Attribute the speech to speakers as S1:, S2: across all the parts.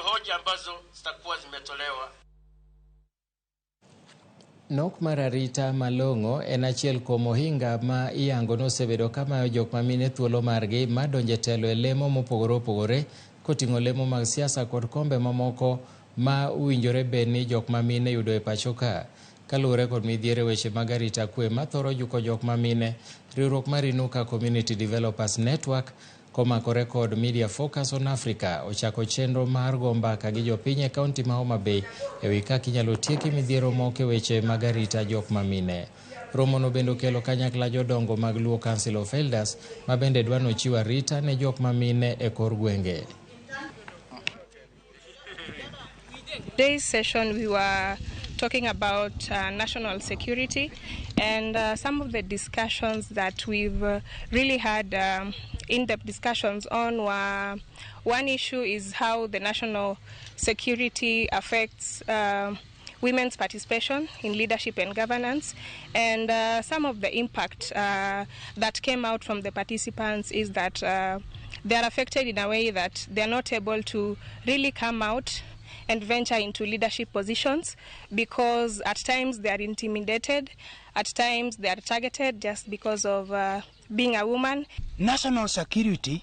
S1: hoja ambazo zitakuwa zimetolewa.
S2: Nok mar arita malong'o en achiel kuom ohinga ma iyango nosebedo kamayo jok mamine thuolo margi mar donjo e telo e lemo mopogore opogore koting'o lemo mag siasa kod kombe mamoko ma owinjore bed ni jok mamine yudo e pacho ka. Kaluwore kod midhiero e weche mag arita kwe mathoro juko jok mamine, riwruok mar Inuka Community Developers Network komakore kod Media Focus on Africa ochako chenro mar go mbaka gi jopiny e kaunti ma Homa Bay e wi kaka inyalo tieki midhiero moko e weche mag arita jok mamine. Romono bende okelo kanyakla jodongo mag Luo Council of Elders ma bende dwa nochiw arita ne jok mamine e kor gwenge.
S3: Today's session we were talking about national security and some of the discussions that we've really had in-depth discussions on were, one issue is how the national security affects women's participation in leadership and governance, and some of the impact that came out from the participants is that they are affected in a way that they are not able to really come out and venture into leadership positions because at times they are intimidated, at times they are targeted just because of being a woman.
S4: National security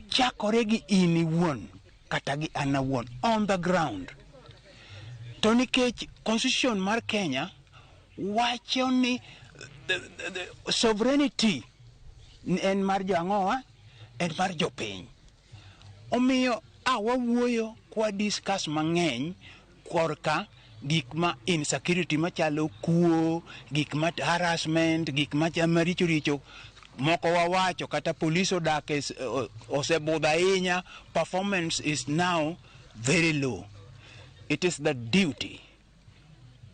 S4: chakore gi in iwuon kata gi an awuon on the ground. To nikech constitution mar Kenya wacho ni the sovereignty en mar jo ang'owa, en mar jopiny. Omiyo a wawuoyo kwa discuss mang'eny korka gik ma insecurity machalo kuo, gik ma harassment, gik ma maricho richo moko wawacho kata police odak osebudho ahinya, performance is now very low. It is the duty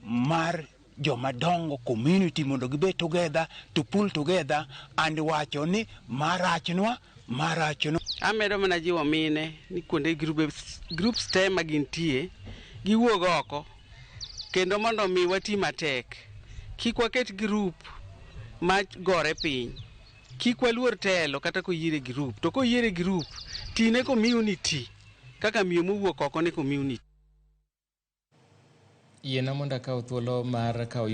S4: mar jomadongo community mondo gibed together to pull together and wacho ni marachnwa marachnwa.
S5: Amedo mana jiwo mine ni kuonde groups te ma gintie giwuog oko kendo mondo mi wati matek. Kik waket group ma gore piny. Kik waluor telo kata koyiere group. To koyiere group, tine community kaka miyo mowuok oko ne community.
S2: Yiena mondo akaw thuolo mar kawo